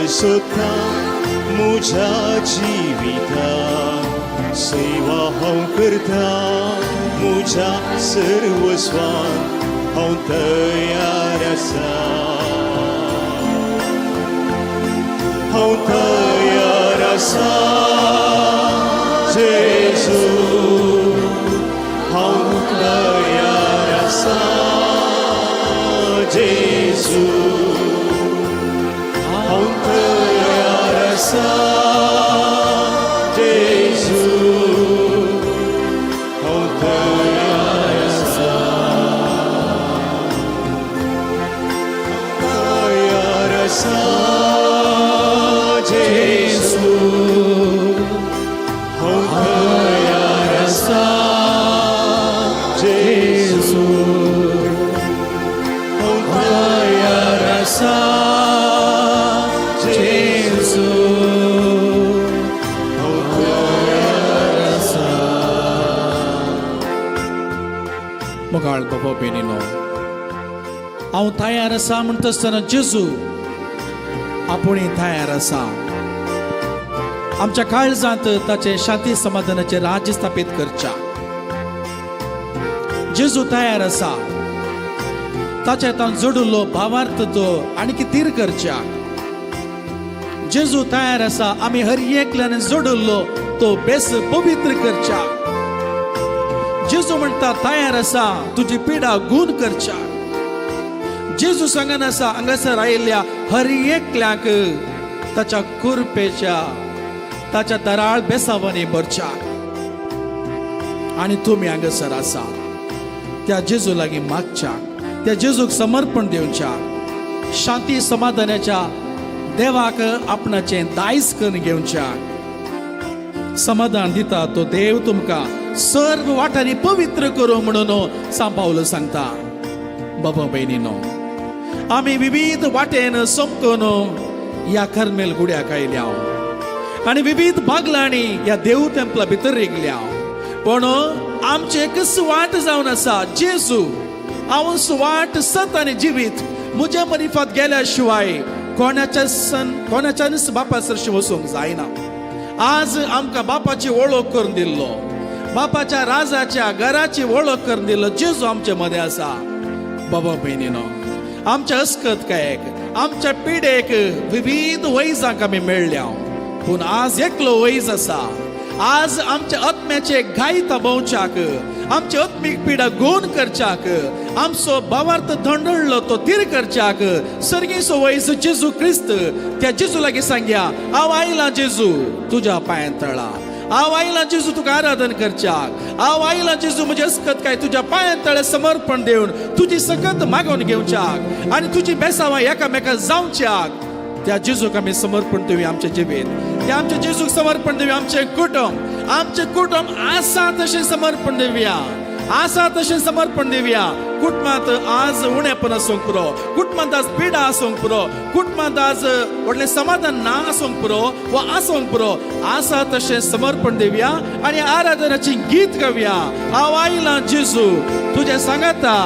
सोदता म्हज्या जिविता, सेवा हांव करता म्हज्या सर्वस्वान, हांव तयार आसा, हांव तयार आसा जेजू, हांव तयार आसा जेजू, हांव तयार आसा जेजू, हांव तयार आसा, तयार आसा जेजू, हांव तयार आसा जेजू, हांव तयार आसा जेजू, हांव तयार आसा. मोगाळ बाबा भयणीनो, हांव तयार आसा म्हणटा आसतना जेजू आपूण तयार आसा आमच्या काळजांत ताचे शांती समाधानाचे राज्य स्थापीत करच्या. जेजू तयार आसा ताच्या हातान जोडिल्लो भावार्थ तो आनी थीर करच्या. जेजू तयार आसा आमी हर एकल्यान जोडिल्लो तो बेस पवित्र करच्या. जेजू म्हणटा तयार आसा तुजी पिडा गूण करच्या. जेजू सांगन आसा हांगासर आयिल्ल्या हर एकल्याक ताच्या कुरपेच्या ताच्या दराळ बेसावांनी भरच्या. आनी तुमी हांगासर आसा त्या जेजू लागीं मागच्या, त्या जेजूक समर्पण दिवच्या, शांती समाधानाच्या देवाक आपणाचें दायज करून घेवच्या. समाधान दिता तो देव तुमकां सर्व वाटांनी पवित्र करूं म्हणून सांत पावल सांगता. बाबा भयणीनो, आमी विविध वाटेन समकून ह्या कर्मेल गुड्याक आयल्या आनी विविध बागलांनी ह्या देव तेंपला भितर रिगल्या, पूण आमचे एकच वाट जावन आसा जेजू. हांव वाट, सत आनी जिवीत, म्हज्या मरिफात गेल्या शिवाय कोणाच्या सन कोणाच्यानच बापा सरशी वचूंक जायना. आज आमकां बापाची वळख करून दिल्लो, बापाच्या राजाच्या घराची वळख करून दिल्लो जेजू आमचे मदें आसा. बाबा भयणीनो, आमच्या अस्कत कायक आमच्या पिडेक विविध वैजांक आमी मेळ्ळ्या, पूण आज एकलो वैज आसा. आज आमच्या आत्म्याचे घाय थांबोवच्याक, आमचे आत्मीक पिडा गूण करच्याक, आमचो भावार्थ धंडळलो तो थीर करच्याक सर्गीचो वैज जेजू क्रिस्त. त्या जेजू लागीं सांग्या, हांव आयलां जेजू तुज्या पांयां तळा, हांव आयलां जेजू तुका आराधन करच्याक, हांव आयलां जेजू म्हजें अस्कत काय तुज्या पांयां तळे समर्पण दिवन तुजी सकत मागोवन घेवच्याक आनी तुजी बेसावां एकामेका जावच्याक. त्या जेजूक आमी समर्पण दिवया आमचे जिवीत, त्या आमच्या जेजूक समर्पण दिवया आमचें कुटुंब, आमचें कुटुंब आसा तशें समर्पण दिवया, आसा तशें समर्पण दिवया. कुटुंबांत आज उणेपण आसूंक पुरो, कुटुंबांत आज पिडा आसूंक पुरो, कुटुंबांत आज व्हडलें समाधान ना आसूंक पुरो वा आसूंक पुरो, आसा तशें समर्पण दिवया आनी आराधनाची गीत गावया. हांव आयलां जेजू तुजें सांगाता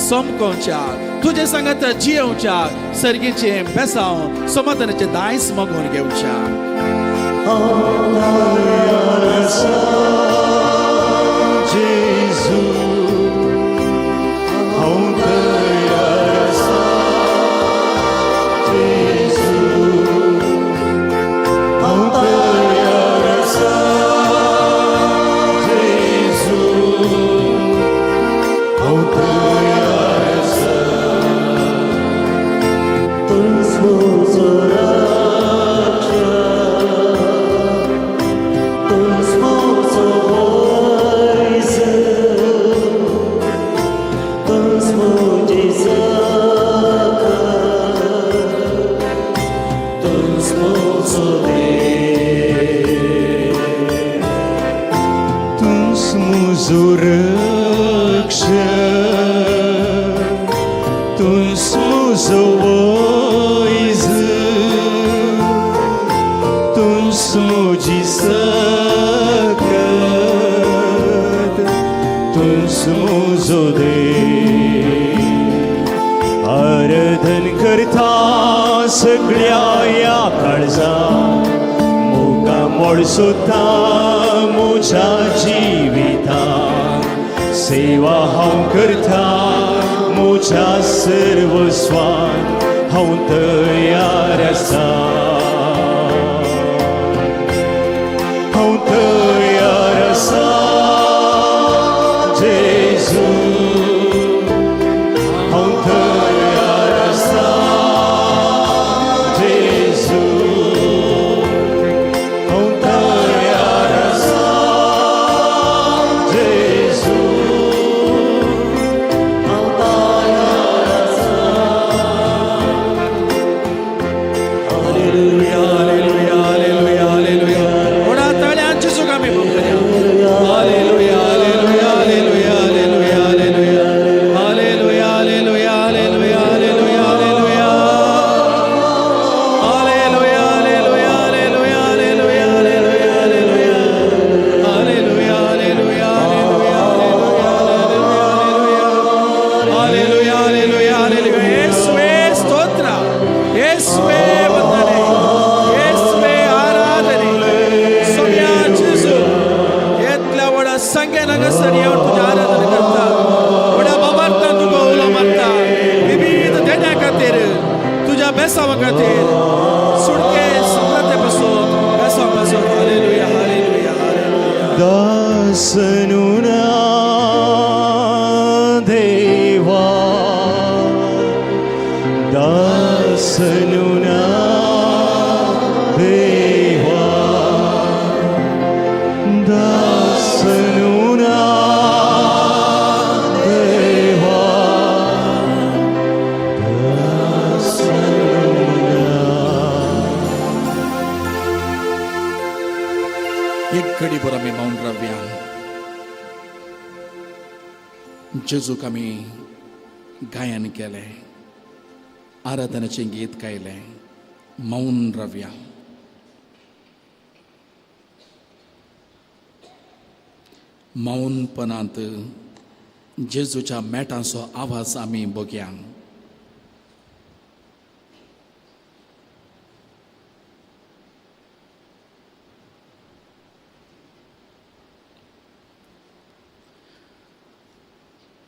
समकोवच्या, तुजें सांगाता जियोवच्या, सर्गीचें बेसांव समाधानाचें दायज मागून घेवच्या. तयार आसा जेजू, हांव तयार आसा जेजू, हांव तयार आसा जेजू, हांव तयार आसा. तूंच म्हजो राजा, तूंच म्हजो वैज, तूंच म्हजी जाका, तूंच म्हजो देव. तूंच म्हजो रक्षक, तूंच म्हजो वैज, तूंच म्हजी सकत, तूंच म्हजो देव. आराधन करता. सगळ्या ह्या काळजा मुखामळ सुद्दां म्हज्या जिविता सेवा हांव करता म्हज्या सर्वस्वान हांव तयार आसा हांव तयार आसा जेजू हांव तयार आसा जेजू हांव तयार आसा जेजू हांव तयार आसा. Hallelujah, hallelujah, hallelujah, hallelujah. व्हडा ताळ्यांची सुख आमी करया. Hallelujah, hallelujah, hallelujah, hallelujah, hallelujah. Hallelujah, hallelujah, hallelujah, hallelujah, hallelujah. Hallelujah, hallelujah, hallelujah, hallelujah, hallelujah, hallelujah. Hallelujah, hallelujah, hallelujah, hallelujah, hallelujah, hallelujah. येसुवे स्तोत्र, येसुवे ವಂದನೆ, येसुवे आराधನೆ. सोम्या जेजू, येतल्या व्हडा संख्येन हांगासर येवन तुजें आराधना करता, व्हडा बाबार्थान तुका उलो मारता, विविध देण्या खातीर, तुज्या बेसावा खातीर, सुटके समृद्धे पासून बेसावा पासून. Hallelujah, hallelujah, hallelujah. दासनुना देवा दासनुना देवा दासनुना देवा दासनुना. एक घडी भर आमी मौन रावया. जेजूक आमी गायन केलें, आराधनेचें गीत गायलें. मौन रावया. मौनपणांत जेजूच्या मेटांचो आवाज आमी बघया.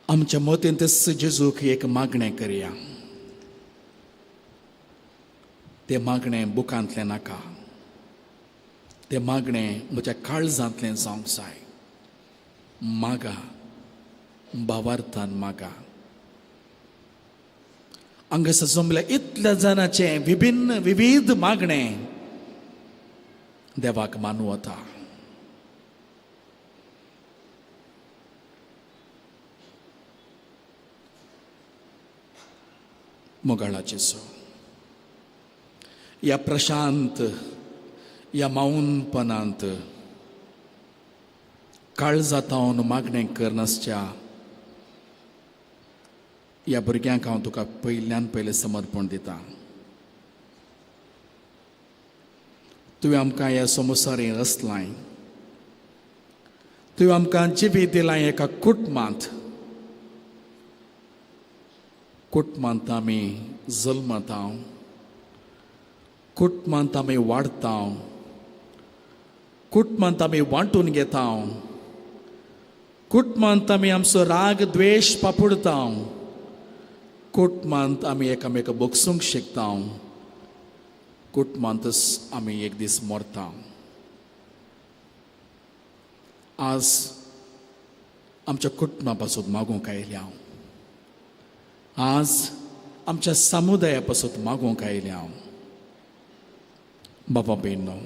आमच्या मतींतच जेजूक एक मागणें करया. तें मागणें बुकांतलें नाका, तें मागणें म्हज्या काळजांतलें जावंक जाय. मागा, भावार्थान मागा. हांगासर जमल्या इतल्या जाणाचें विभिन्न विविध मागणें देवाक मानवता. मोगाळा जेजू, ह्या प्रशांत ह्या मौनपणांत काळजातावन मागणें करनासच्या ह्या भुरग्यांक हांव तुका पयल्यान पयलें समर्पण दिता. तुवें आमकां ह्या संवसारीं रचलाय, तुवें आमकां जिवीत दिलां एका कुटुंबांत. कुटुंबांत आमी जल्मता, कुटुंबांत आमी वाडटा, कुटुंबांत आमी वांटून घेता, कुटुंबांत आमी आमचो राग द्वेश पापुडता, कुटुंबांत आमी एकामेका भोगसूंक शिकता, कुटुंबांतच आमी एक दीस मरता. आज आमच्या कुटुंबा पासून मागूंक आयल्या हांव, आज आमच्या समुदाया पासून मागूंक आयल्या हांव. बाबा भयणो,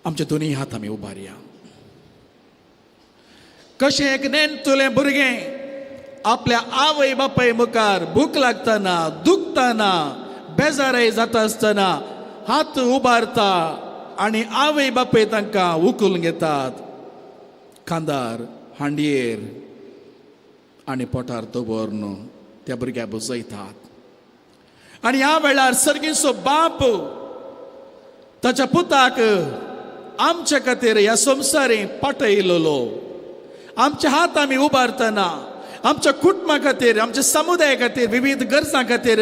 आमच्या दोनूय हात आमी उबारया. कशें एक नेणतुलें भुरगें आपल्या आवय बापाय मुखार भूक लागतना, दुखतना, बेजाराय जाता आसतना हात उबारता आनी आवय बापाय तांकां उखलून घेतात, खांदार हांडयेर आनी पोटार दवरून त्या भुरग्याक बसयतात. आनी ह्या वेळार सर्गीचो बाप ताच्या पुताक आमच्या खातीर ह्या संवसारी पाठयलेलो. आमचे हात आमी उबारतना आमच्या कुटुंबा खातीर, आमच्या समुदाया खातीर, विविध गरजां खातीर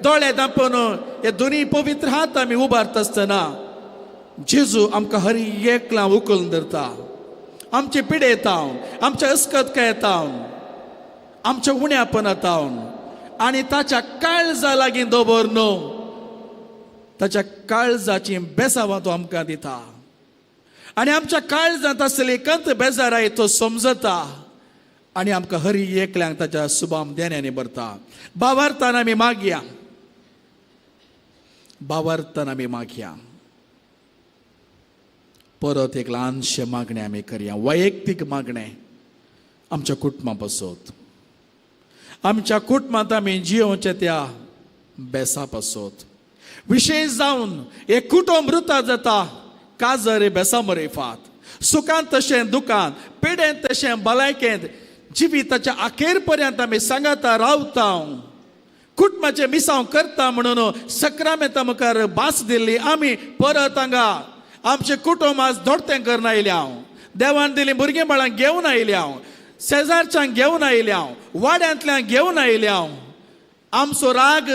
दोळे धांपून हे दोनी पवित्र हात आमी उबारता आसतना जेजू आमकां हर एकला उखलून धरता. आमचे पिडे येतावन, आमच्या अस्कत येतावन, आमच्या उण्यापणातावन आनी ताच्या काळजा लागीं दवर न्हू, ताच्या काळजाची बेसावां तो आमकां दिता आनी आमच्या काळजांत आसली कंत बेजाराय तो समजता आनी आमकां हरी एकल्यांक ताच्या सुबाम देण्यांनी भरता. बावार्थान आमी मागया, बावार्थान आमी मागया. परत एक ल्हानशें मागणें आमी करया, वैयक्तीक मागणें आमच्या कुटुंबा पासत, आमच्या कुटुंबांत आमी जियोवच्या त्या बेसा पासत, विशेश जावन एक कुटुंब वृता जाता काजर बेसा मरेफात, सुखांत तशें दुखांत, पिडेंत तशें भलायकेंत, जिविताच्या अखेर पर्यंत आमी सांगाता रावता, कुटुंबाचें मिसांव करता म्हणून सक्रामेंता मुखार भास दिल्ली आमी परत हांगा आमचें कुटुंब आज दोडतें करून आयल्या हांव, देवान दिली भुरगीं बाळां घेवन आयल्या हांव, शेजारच्यांक घेवन आयल्या हांव, वाड्यांतल्यान घेवन आयल्या हांव, आमचो राग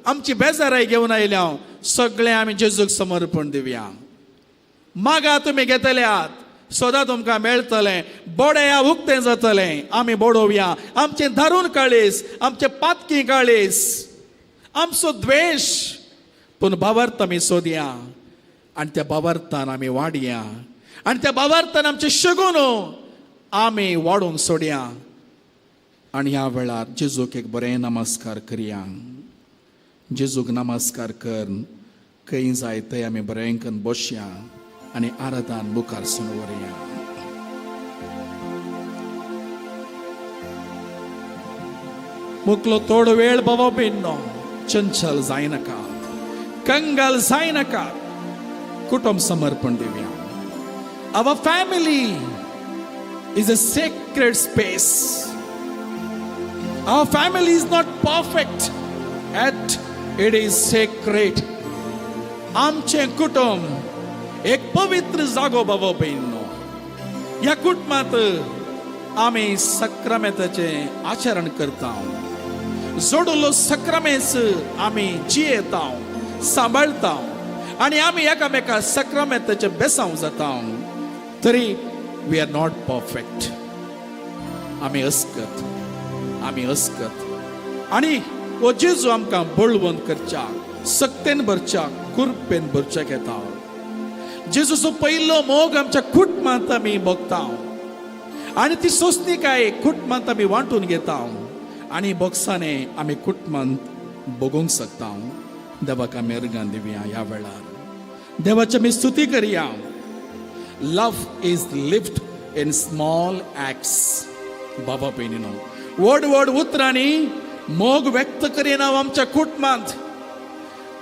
आमची बेजाराय घेवन आयल्या हांव. सगळें आमी जेजूक समर्पण दिवया. मागा तुमी घेतल्यात, सदां तुमकां मेळटलें, बोडया उक्तें जातलें. आमी बोडोवया आमचें धारून काळीस, आमचें पातकी काळीस, आमचो द्वेश, पूण भावार्थ आमी सोदया आनी त्या भावार्थान आमी वाडया आनी त्या भावार्थान आमचें शगून आमी वाडोवंक सोडया. आनी ह्या वेळार जेजूक एक बरें नमस्कार करया. जेजूक नमस्कार कर खंय जाय थंय आमी बरें करून बसया आनी आराधान मुखार सून व्हरया. मुकलो थोडो वेळ बाबा बेन्नो, चंचल जायनाका, कंगाल जायनाका, कुटुंब समर्पण दिवया. Our family is a sacred space. Our family is not perfect, yet it is sacred. आमचें कुटुंब एक पवित्र जागो बाबा भयणींनो. ह्या कुटुंबांत आमी सक्रामेंताचें आचरण करता, जोडलो सक्रामेंस आमी जियेता, सांबाळता आनी आमी एकामेका सक्रामेंताचें बेसांव जाता. तरी we are not perfect. आमी अस्कत, आमी अस्कत आनी हो जेजू आमकां बळवंत करच्याक, सक्तेन भरच्याक, कुरपेन भरच्याक येता. जेजूचो पयलो मोग आमच्या कुटुंबांत आमी भोगता आनी ती सोंसणीकाय कुटुंबांत आमी वांटून घेता आनी बोगसाने आमी कुटुंबांत भोगूंक शकता. देवाक आमी अर्गां दिवया. ह्या वेळार देवाची आमी स्तुती करया. Love is lived in small acts. बाबा भयणीनो, व्हड व्हड उतरांनी मोग व्यक्त करिना आमच्या कुटुंबांत,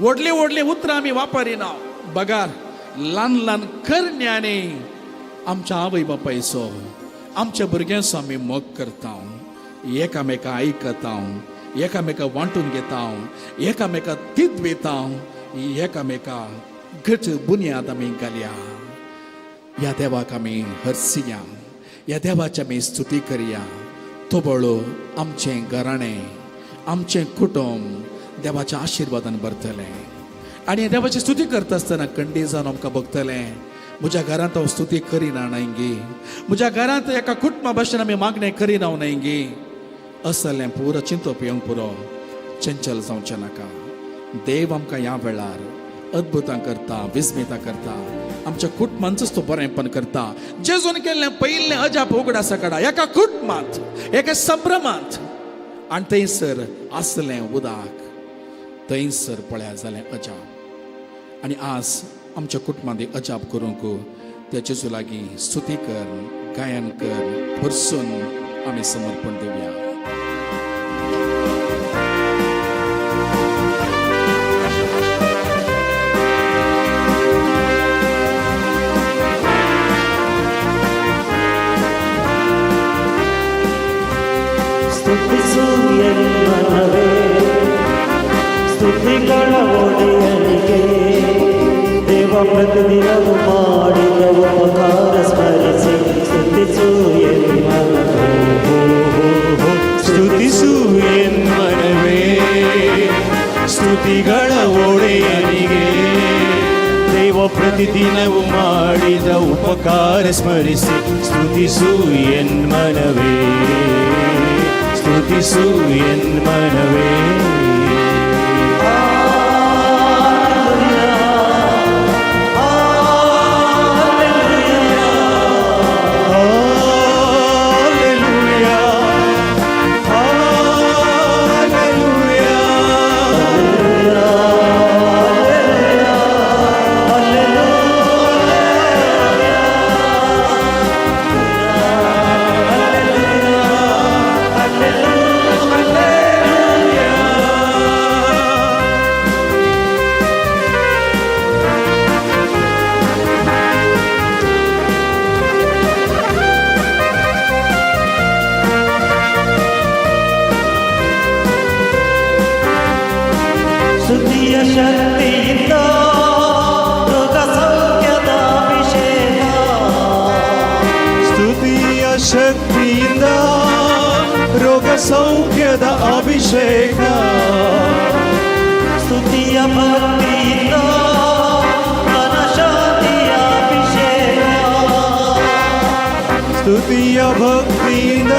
व्हडलीं व्हडलीं उतरां आमी वापरिना, बगार ल्हान ल्हान करण्यांनी आमच्या आवय बापायचो, आमच्या भुरग्यांचो आमी मोग करता, एकामेका आयकता, एकामेका वांटून घेता, एकामेका तिदवेता, एकामेका घट बुन्याद आमी घालया. ह्या देवाक आमी हरसिया, ह्या देवाची आमी स्तुती करया. तोबळो आमचें घराणें, आमचें कुटुंब देवाच्या आशिर्वादान भरतलें आनी देवाची स्तुती करता आसतना कंडी जावन आमकां बघतलें, म्हज्या घरांत हांव स्तुती करिना न्हय गी, म्हज्या घरांत एका कुटुंबा भाशेन आमी मागणें करिना न्हय गी, असलें पुरो चिंतप येवंक पुरो. चंचल जावचें नाका. देव आमकां ह्या वेळार अद्भुतां करता, विस्मितां करता, आमच्या कुटुंबांचोच तो बरेंपण करता. जेजून केल्लें पयलें अजाप उगडासा काडा, एका कुटुंबांत, एका संभ्रमांत आनी थंयसर आसलें उदक, थंयसर पळया जालें अजाप. आनी आज आमच्या कुटुंबांत अजाप करूंक त्या जेजू लागीं स्तुती कर, गायन कर, भरसून आमी समर्पण दिवया. ಸ್ತುತಿಸು ಎನ್ಮನವೇ ಸ್ತುತಿಗಳ ಒಡೆಯನಿಗೆ, ದೇವ ಪ್ರತಿದಿನವು ಮಾಡಿದ ಉಪಕಾರ ಸ್ಮರಿಸಿ ಸ್ತುತಿಸು ಎನ್ಮನವೇ. ಪ್ರತಿದಿನವೂ ಮಾಡಿದ ಉಪಕಾರ ಸ್ಮರಿಸಿ ಸ್ತುತಿಸು ಎನ್ ಮನವೇ, ಸ್ತುತಿಸು ಎನ್ ಮನವೇ. Hallelujah, hallelujah. ಸ್ತುತಿಯ ಶಕ್ತಿಯಿಂದ ರೋಗ ಸೌಖ್ಯದ ಅಭಿಷೇಕ. ಸ್ತುತಿಯ ಶಕ್ತಿಯಿಂದ ರೋಗ ಸೌಖ್ಯದ ಅಭಿಷೇಕ. ಸ್ತುತಿಯ ಭಕ್ತಿಯಿಂದ ಮನಶಾಂತಿಯ ಅಭಿಷೇಕ. ಸ್ತುತಿಯ ಭಕ್ತಿಯಿಂದ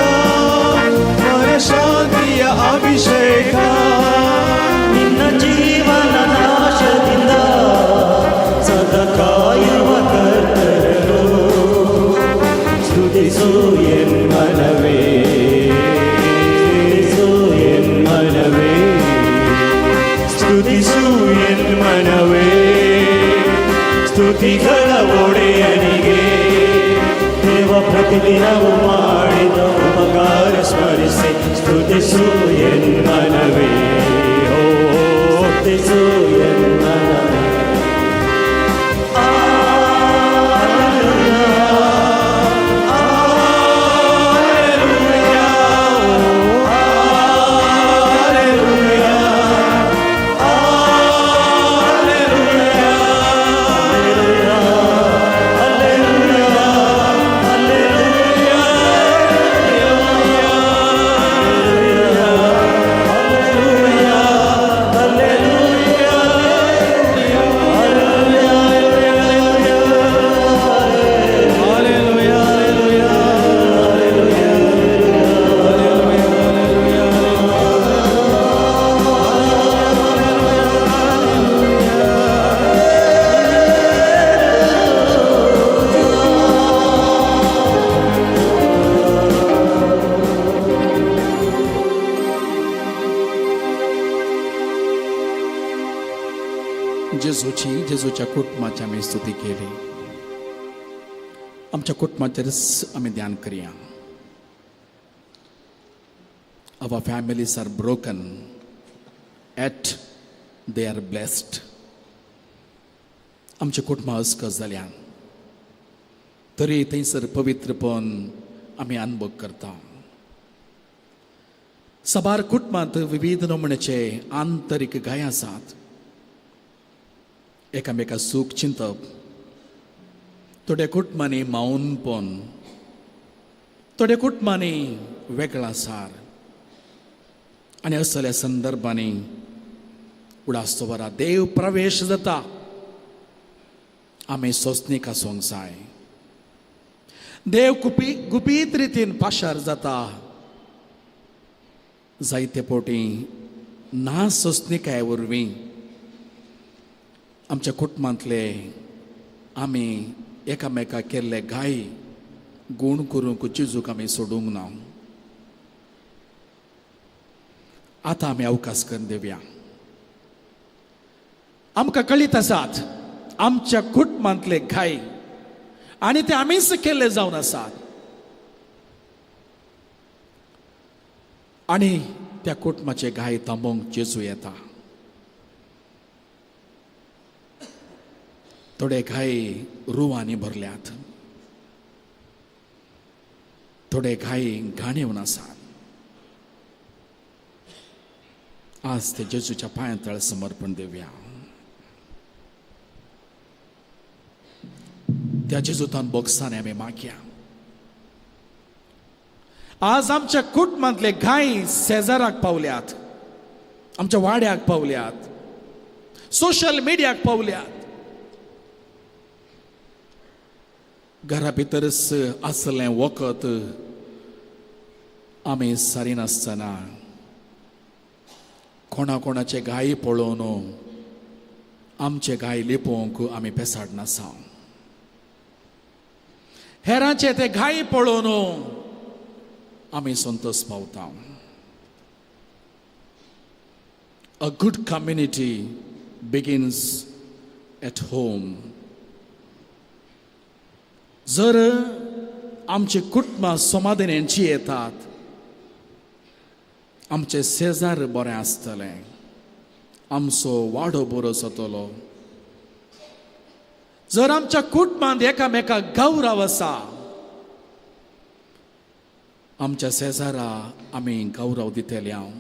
ಮನಶಾಂತಿಯ ಅಭಿಷೇಕ. ನಿನ್ನ ಜೀವನ ನಾಶದಿಂದ ಸದಾ ಕಾಯುವ ಕರ್ತನು. ಸ್ತುತಿಸು ಎನ್ ಮನವೇ, ಸ್ತುತಿಸು ಎನ್ ಮನವೇ, ಸ್ತುತಿಸು ಎನ್ ಮನವೇ, ಸ್ತುತಿಗಳ ಒಡೆಯನಿಗೆ. ದೇವ ಪ್ರತಿದಿನವೂ ಮಾಡಿದ ಉಪಕಾರ ಸ್ಮರಿಸಿ ಸ್ತುತಿಸು ಎನ್ ಮನವೇ. ಓ ಸ್ತುತಿಸು ಎನ್ ಮನವೇ. जेजूची, जेजूच्या कुटुंबाची आमी स्तुती केली. आमच्या कुटुंबाचेरच आमी ध्यान करया. Our families are broken, yet they are blessed. आमच्या कुटुंबां अस्कस जाल्या तरी थंयसर पवित्रपण आमी अनुभव करता. साबार कुटुंबांत विविध नमुन्याचे आंतरीक घाय आसात. एकामेका सूख चिंतप, थोड्या कुटुंबांनी मौनपण, थोड्या कुटुंबांनी वेगळा सार आनी असल्या संदर्भांनी उडास वरा देव प्रवेश जाता. आमी सोंसणीक आसूंक जाय. देव गुपी गुपीत रितीन पाशार जाता. जायते फावटी ना सोंसणिकाये वरवीं आमच्या कुटुंबांतले आमी एकामेका केल्ले घाय गूण करूंक चिजूक आमी सोडूंक ना. आतां आमी अवकाश करून दिवया. आमकां कळीत आसात आमच्या कुटुंबांतले घाय आनी ते आमीच केल्ले जावन आसात आनी त्या कुटुंबाचे घाय थांबोवंक जेजू येता. थोडे घाय रुवांनी भरल्यात, थोडे घाय घाणेवन आसात. आज ते जेजूच्या पांयां तळ समर्पण दिवया. त्या जेजूतान बोक्सांनी आमी मागया. आज आमच्या कुटुंबांतले घाय शेजाराक पावल्यात, आमच्या वाड्याक पावल्यात, सोशल मिडियाक पावल्यात. घरा भितरच आसलें वखद आमी सारिनासतना कोणा कोणाचे गाय पळोवन आमचे गाय लिपोवंक आमी पेसाडनासा. हेरांचे ते घाय पळोवन आमी संतोष पावता. A good community begins at home. जर आमची कुटुंबां समाधानान येतात, आमचे शेजार बरें आसतलें, आमचो वाडो बरो जातलो. जर आमच्या कुटुंबांत एकामेकाक गौरव आसा, आमच्या शेजारा आमी गौरव दितले हांव,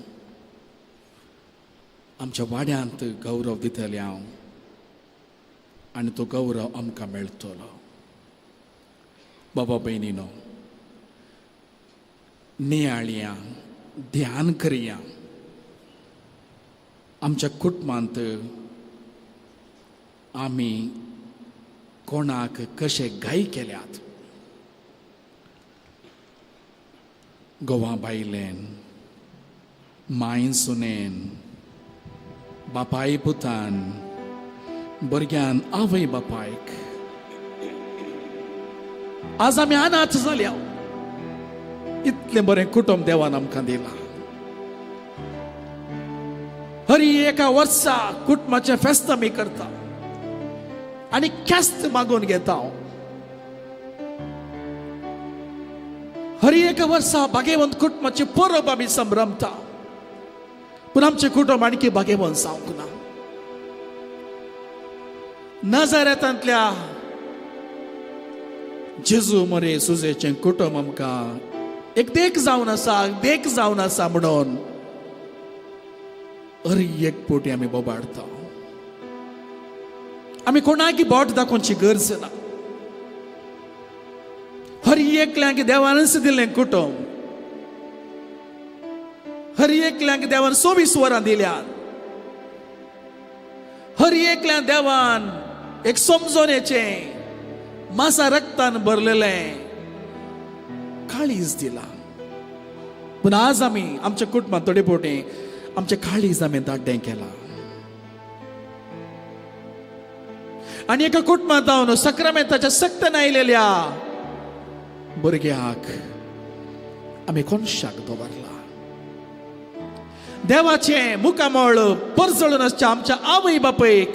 आमच्या वाड्यांत गौरव दितले हांव आनी तो गौरव आमकां मेळटलो. बाबा भयणीनो, नियाळया, ध्यान करया, आमच्या कुटुंबांत आमी कोणाक कशे घाय केल्यात. गोवा बायलेन, मांय सुनेन, बापाय पुतान, भुरग्यान आवय बापायक. आज आमी अनाथ जाल्या. इतलें बरें कुटुंब देवान आमकां दिलां. हरी एका वर्सा कुटुंबाचें फेस्त आमी करता आनी ख्यास्त मागून घेता. हरी एका वर्सा भागेवंत कुटुंबाची परब आमी संभ्रमता, पूण आमचें कुटुंब आणखी भागेवंत जावंक ना. नजरेतांतल्या जेजू मरे सुजेचें कुटुंब आमकां एक देख जावन आसा, देख जावन आसा म्हणून हर एक पोटी आमी बोबाडता. आमी कोणाकी बोट दाखोवची गरज ना. हर एकल्यांक देवानच दिलें कुटुंब, हर एकल्यांक देवान 24 वरां दिल्यात, हर एकल्या देवान एक समजोनेचें मासा रक्तान भरलेलें काळीज दिला. पूण आज आमी आमच्या कुटुंबांत थोडे पोटी आमचें काळीज आमी दाड्डें केलां आनी एका कुटुंबांत जावन सक्रामेंताच्या सक्तन आयलेल्या भुरग्याक आमी कोनशाक दवरला. देवाचें मुखामळ परजळून आसच्या आमच्या आवय बापायक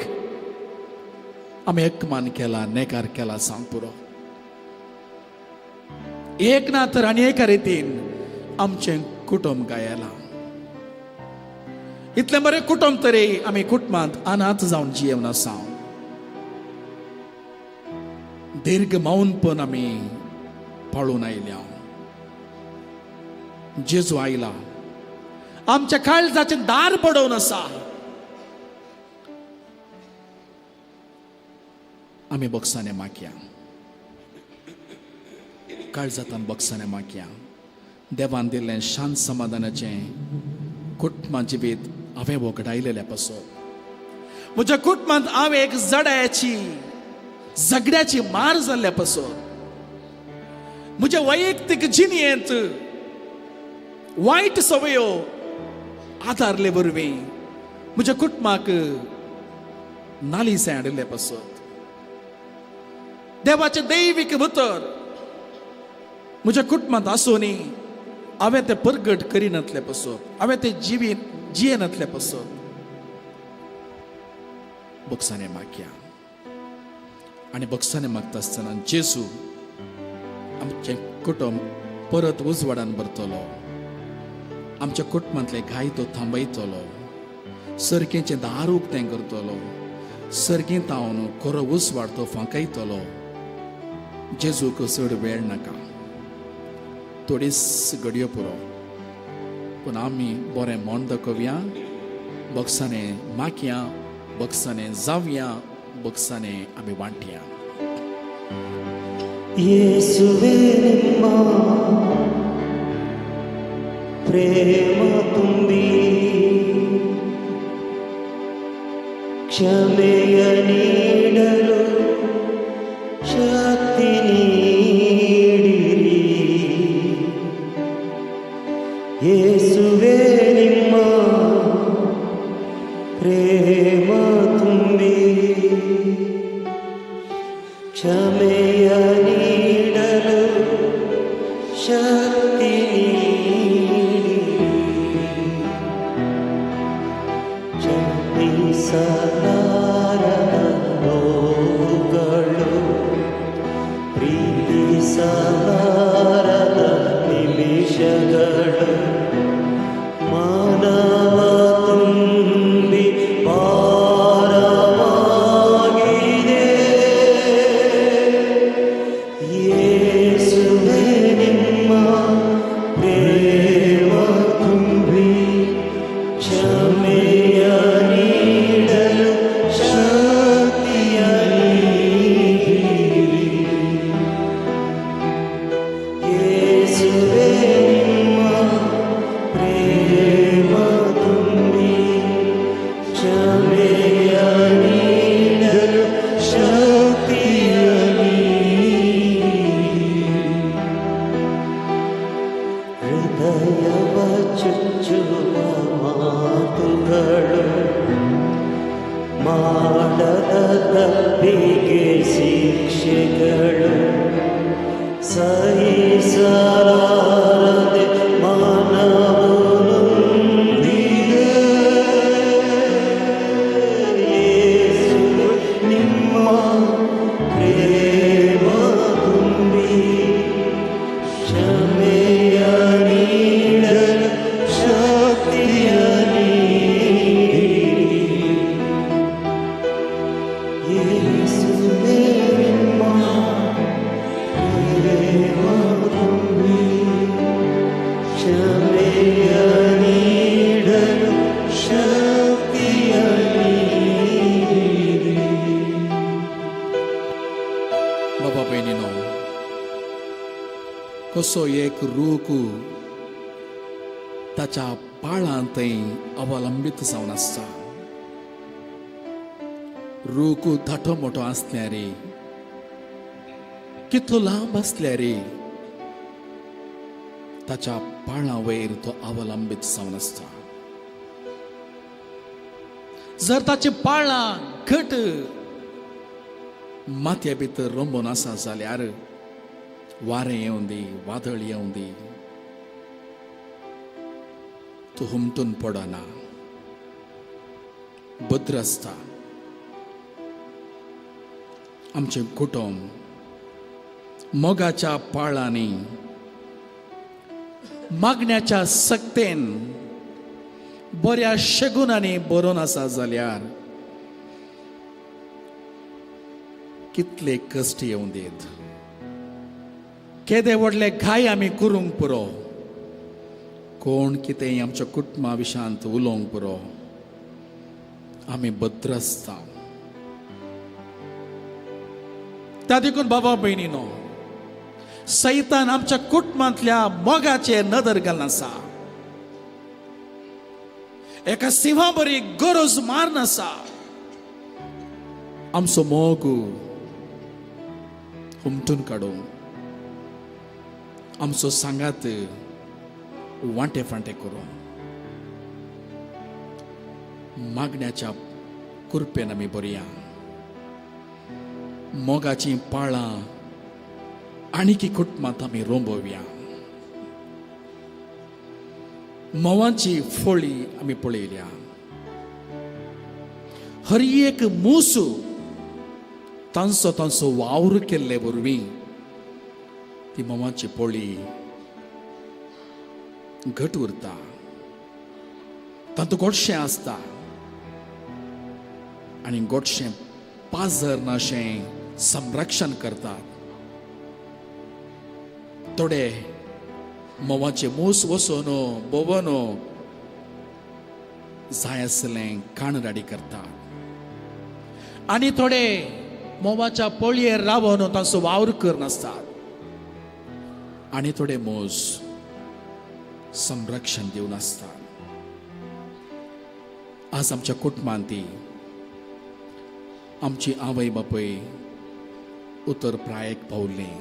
आमी एकमान केला, नेकार केला. सांग पुरो एक ना तर आनी एका रितीन आमचें कुटुंब गायलां. इतलें बरें कुटुंब तरी आमी कुटुंबांत अनाथ जावन जियेवन आसा. दीर्घ मौनपण आमी पाळून आयल्या. जेजू आयला, आमच्या काळजाचें दार पडोवन आसा. आमी बक्षाने मागया, काळजातान बक्षाने मागया. देवान दिल्लें शांत समाधानाचें कुटुंबा जिवीत हांवें वगडायलेलें पासत म्हज्या कुटुंबांत हांवें एक जडायाची झगड्याची मार जाल्ल्या पासत म्हज्या वैयक्तीक जिणेंत वायट सवयो आदारले वरवीं म्हज्या कुटुंबाक नालिसां हाडिल्ले पासत देवाचें दैवीक उतर म्हज्या कुटुंबांत आसूनय हांवें तें परगट करिनातलें पासत, हांवें तें जिवीत जियेनातलें पासत बक्षाने मागया. आनी बक्षाने मागता आसतना जेजू आमचें कुटुंब परत उजवाडान भरतलो, आमच्या कुटुंबांतले घाय तो थांबयतलो, सर्गेचें दार उक्तें करतलो, सर्गेंत हांव खरो उजवाड तो फांकयतलो. जेजूक चड वेळ नाका, थोडीच घडयो पुरो, पूण आमी बरें मन दाखोवया, बक्षाने मागया, बक्षाने जावया, बक्षाने आमी वांटया. ಯೇಸುವೇ ನಿಮ್ಮ ಪ್ರೇಮ ತುಂಬಿ ಕ್ಷಮೆಯ ನೀಡಲು ಶಕ್ತಿ ನೀಡಿ. ಕ್ಷಮೆಯ ನೀಡಲು ಶಕ್ತಿ ನೀಡಿರಿ. ಕ್ಷಮಿಸಲಾರದ ನೋವುಗಳು, ಪ್ರೀತಿಸಲಾರದ ನಿಮಿಷಗಳು, ಮಾನವ ತುಂಬಿ ಭಾರವಾಗಿದೆ. ಯೇಸುವೆ ನಿಮ್ಮ ಪ್ರೇಮ ತುಂಬಿ ಕ್ಷಮೆಯ ನೀಡಲು ಶಕ್ತಿಯ ನೀಡಿರಿ. ಯೇಸುವೆ ನಿಮ್ಮ ಪ್ರೇಮ ತುಂಬಿ ಕ್ಷಮೆಯ ನೀಡಲು ಶಕ್ತಿಯ ನೀಡಿರಿ. ಹೃದಯವ ಚುಚ್ಚುವ ಮಾತುಗಳು, ಮಾಡದ ತಪ್ಪಿಗೆ ಶಿಕ್ಷೆಗಳು, ಸಹಿಸಲಾರದೆ ಮನವು ನೊಂದಿದೆ. ಯೇಸುವೆ ನಿಮ್ಮ ಪ್ರೇಮ ತುಂಬಿ ಕ್ಷಮೆಯ ನೀಡಲು ಶಕ್ತಿಯ ನೀಡಿರಿ. ಯೇಸುವೆ ನಿಮ್ಮ ಪ್ರೇಮ ತುಂಬಿ ಕ್ಷಮೆಯ ನೀಡಲು ಶಕ್ತಿಯ ನೀಡಿರಿ. बाबा भयणीनो, कसो एक रूख ताच्या पाळांत थंय अवलंबीत जावन आसता. रूख धाटो मोटो आसल्यार, कितलो लांब आसल्यार, ताच्या पाळां वयर तो अवलंबीत जावन आसता. जर ताची पाळां घट मातये भितर रोंबून आसा जाल्यार वारें येवन दी, वादळ येवन दी, तूं हुमटून पडना, भद्र आसता. आमचें कुटुंब मोगाच्या पाळांनी, मागण्याच्या सक्तेन, बऱ्या शगुनांनी बरोवन आसा जाल्यार कितले कश्ट येवं दित, केदे व्हडले घाय आमी करूंक पुरो, कोण कितेंय आमच्या कुटुंबा विशांत उलोवंक पुरो, आमी भद्र आसता. त्या देखून बाबा भयणीनो, सैतान आमच्या कुटुंबांतल्या मोगाचेर नदर घालून आसा, एका सिंहा बरी गरज मारून आसा. आमचो मोग हुमटून काडूं, आमचो सांगात वांटे फांटे करूं, मागण्याच्या कुरपेन आमी बरया, मोगाचीं पाळां आणिकी कुटुंबांत आमी रोंबोवया. म्होंवाची फळी आमी पळयल्या. हर एक मूस तांचो तांचो वावर केल्ले वरवीं ती म्होंवाची पोळी घट उरता, तातूंत गोडशें आसता आनी गोडशें पाजरनाशें संरक्षण करतात. थोडे म्होंवाचे मूस वचून भोंवन जाय आसलें काणराडी करतात आनी थोडे म्होंवाच्या पोळयेर रावन तांचो वावर करनासतात आनी थोडे मूस संरक्षण दिवन आसतात. आज आमच्या कुटुंबांत ती आमची आवय बापूय उतर प्रायेक पावली,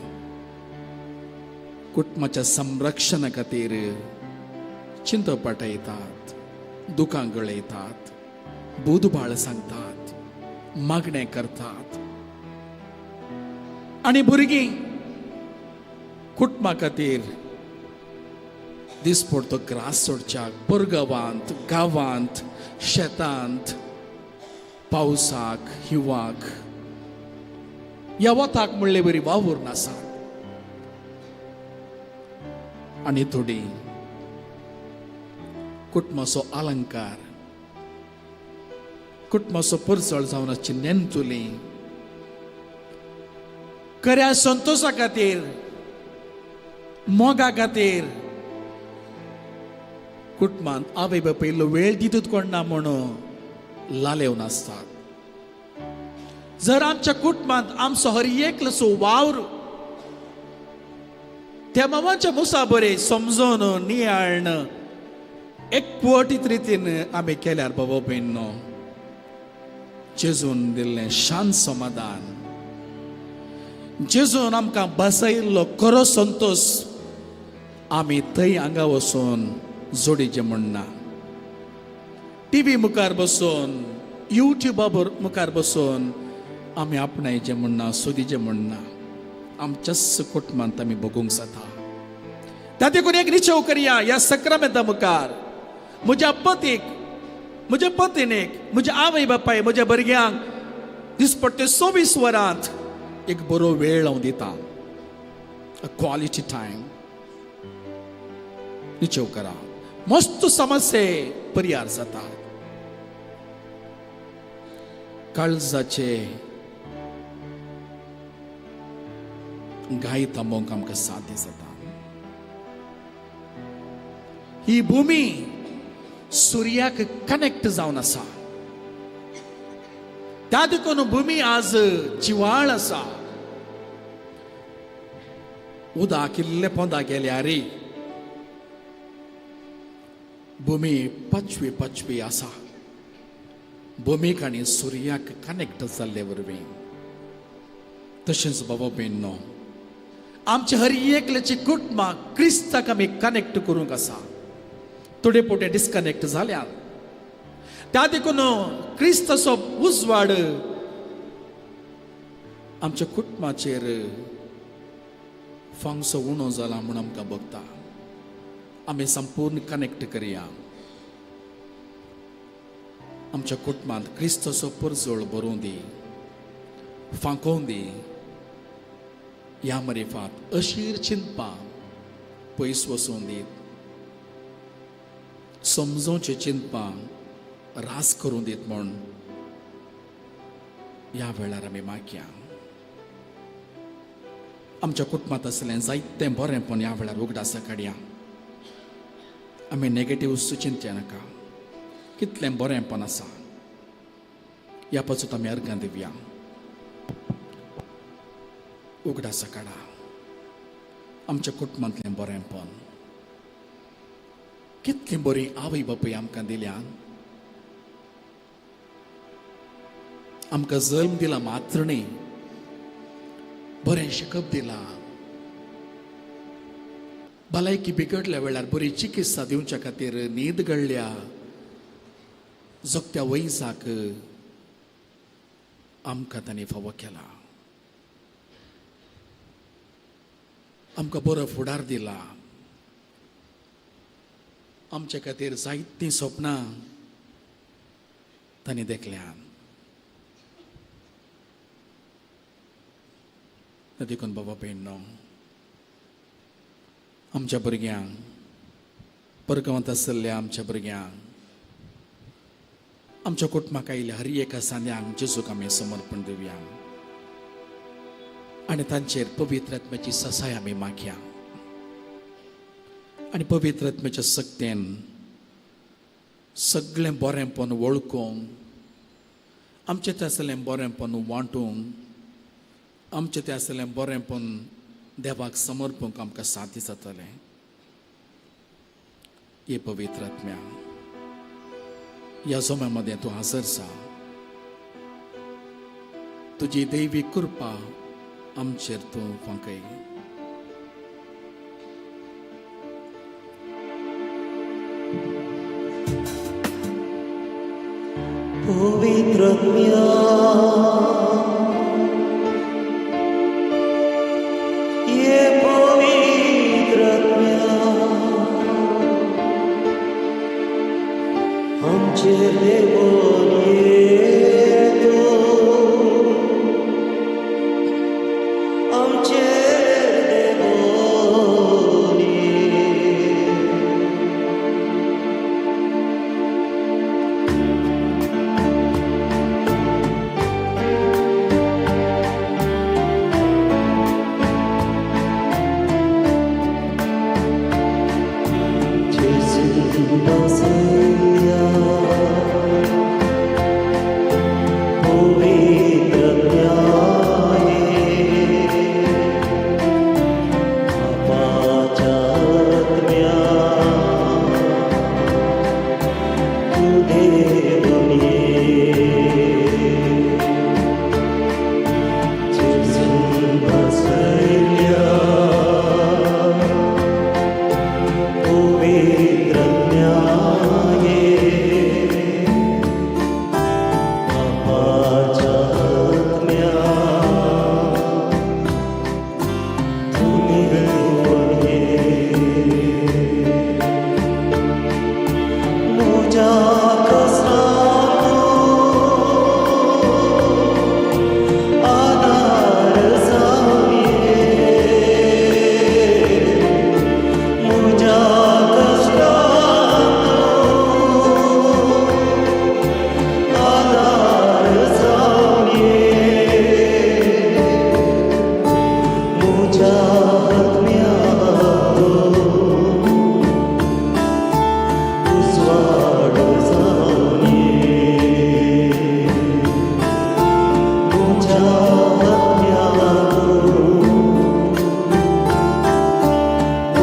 कुटुंबाच्या संरक्षणा खातीर चिंत पाठयतात, दुकां गळयतात, बुदबाळ सांगतात, मागणें करतात. आनी भुरगीं कुटुंबा खातीर दिसपडतो ग्रास सोडच्याक परगांवांत, गांवांत, शेतांत, पावसाक, हिवाक, ह्या वताक म्हणले बरी वावुरून आसात. आनी थोडी कुटुंबाचो अलंकार, कुटुंबाचो परजळ जावन आसची नेणटुली खऱ्या संतोशा खातीर, मोगा खातीर कुटुंबान आवय बापूय इल्लो वेळ दितूच कोण ना म्हणून लालेवन आसतात. जर आमच्या कुटुंबांत आमचो हर एकलोसो वावर त्या मामाच्या मुसा बरे समजून नियाळण एकवटीत रितीन आमी केल्यार, बाबा भयणो, जेजून दिल्लें शांत समाधान, जेजून आमकां बसयल्लो खरो संतोश आमी थंय हांगा वचून जोडीचें म्हणना. टिवी मुखार बसून, युट्युबा मुखार बसून आमी आपणायचें म्हणना, सोदीचें म्हणना. आमच्याच कुटुंबांत आमी बगूंक जाता. त्या देखून एक निश्चय करया ह्या सक्रामेंता मुखार, म्हज्या पतीक, म्हज्या पतीनेक, म्हज्या आवय बापाय, म्हज्या भुरग्यांक दिसपट्टे 24 वरांत एक बरो वेळ हांव दितां, क्वॉलिटी टायम. निश्चय करा, मस्त समस्ये परिहार जाता. काळजाचे घाय थांबोवंक आमकां साध्य जाता. ही भूमी सुर्याक कनेक्ट जावन आसा. त्या देखून भूमी आज जिवाळ आसा. उदक इल्ले पोंदा गेल्यार भूमी पाचवी पाचवी आसा. भूमीक आनी सुर्याक कनेक्ट जाल्ले वरवीं. तशेंच बाबा भयणो, आमच्या हर एकल्याची कुटुंबां क्रिस्ताक आमी कनेक्ट करूंक आसा. थोडे पोटे डिस्कनेक्ट जाल्यात. त्या देखून क्रिस्ताचो उजवाड आमच्या कुटुंबाचेर फांगसो उणो जाला म्हूण आमकां बगता. आमी संपूर्ण कनेक्ट करया. आमच्या कुटुंबांत क्रिस्ताचो परजळ बरोवं दी, फांकोवं दी. ह्या मरिफात अशीर चिंतपां पयस वचूं दीत, समजोवचें चिंतपां रास करूं दीत म्हूण ह्या वेळार आमी मागया. आमच्या कुटुंबांत आसलें जायतें बरेंपण ह्या वेळार उगडासा काडया. आमी नेगेटीव चिंतया नाका. कितलें बरेंपण आसा ह्या पासून आमी अर्गां दिवया. उगडासा काडा आमच्या कुटुंबांतलें बरेंपण. कितली बरी आवय बापूय आमकां दिल्या. आमकां जल्म दिला मात्र न्ही, बरें शिकप दिलां, भलायकी बिगडल्या वेळार बरी चिकित्सा दिवच्या खातीर न्हीद गळ्ळ्या जगत्या वयसाक आमकां तांणी फावो केला. आमकां बरो फुडार दिला. आमच्या खातीर जायतीं सपनां तांणी देखल्या. देखून बाबा भयणो, आमच्या भुरग्यांक, परगांवांत आशिल्ल्या आमच्या भुरग्यांक, आमच्या कुटुंबाक आयिल्ल्या हर एका सांद्यांक जेजूक आमी समर्पण दिवया आनी तांचेर पवित्र आत्म्याची ससाय आमी मागया आनी पवित्र आत्म्याच्या सक्तेन सगळें बरेंपण वळखूंक, आमचें तें आसलें बरेंपण वांटूंक, आमचें तें आसलें बरेंपण देवाक समर्पूंक आमकां साध्य जातलें. हे पवित्र आत्म्या, ह्या जम्या मदें तूं हाजर जा. तुजी दैवी कृपा आमचेर तूं फांकय. पवित्र आत्म्या.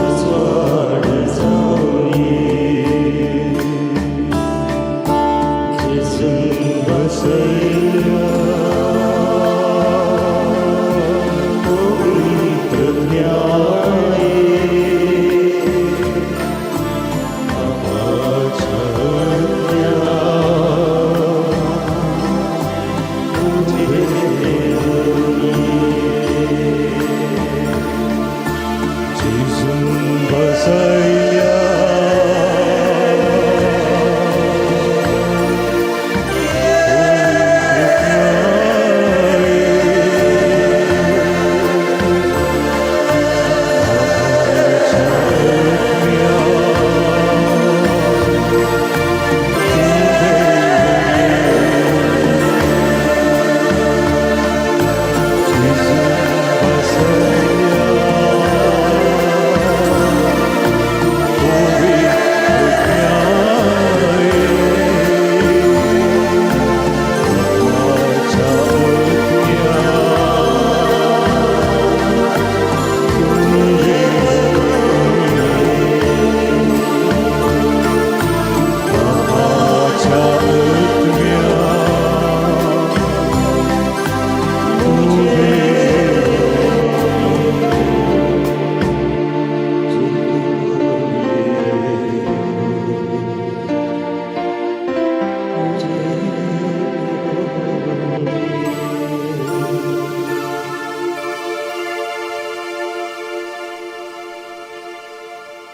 उजवाड जावये जेजून बसयल्या पवित्र न्याये जेजून बसयल्या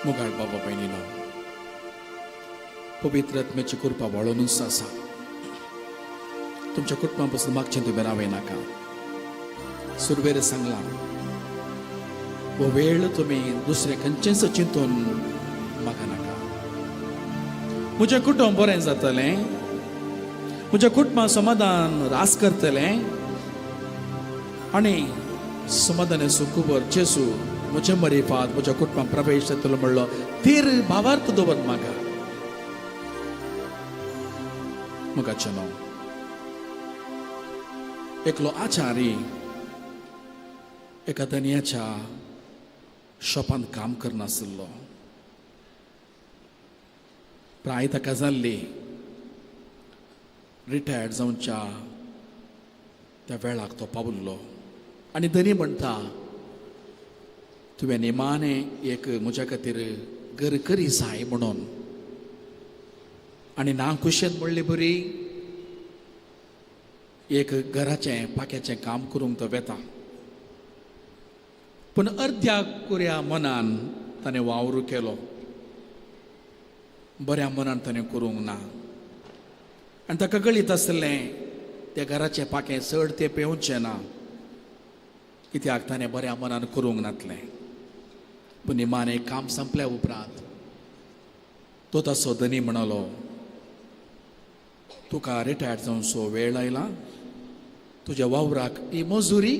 मुगाळ बाबा भयणीनो, पवित्र आत्म्याची कृपा वळोनूच आसा. तुमच्या कुटुंबा पासून मागचें तुमी रावय नाका. सुरवेर सांगलां, हो वेळ तुमी दुसरें खंयचेंच चिंतून म्हाका नाका. म्हजें कुटुंब बरें जातलें, म्हज्या कुटुंबा समाधान रास करतलें आनी समाधानाचो कुबर जेजू म्हज्या मरिफात म्हज्या कुटुंबान प्रवेश जातलो म्हणलो तीर भावार्थ दवर म्हाका. मुखाचें नांव एकलो आचारी एका धनयाच्या शॉपांत काम करनासलो. प्राय ताका जाल्ली, रिटायर्ड जावच्या त्या वेळाक तो पावल्लो आनी धनी म्हणटा, तुवें निमाणें एक म्हज्या खातीर घर करी जाय म्हणून. आनी ना कुशेन म्हणली बरी एक घराचें पाक्याचें काम करूंक तो वेता, पूण अर्द्या कुऱ्या मनान ताणें वावर केलो, बऱ्या मनान ताणें करूंक ना. आनी ताका कळीत आसलें त्या घराचें पाकें चड तें पेवचें ना, कित्याक ताणें बऱ्या मनान करूंक नातलें. पूण निमाणें काम संपल्या उपरांत तो ताचो धनी म्हणलो, तुका रिटायर्ड जावचो वेळ आयला, तुज्या वावराक ही मजुरी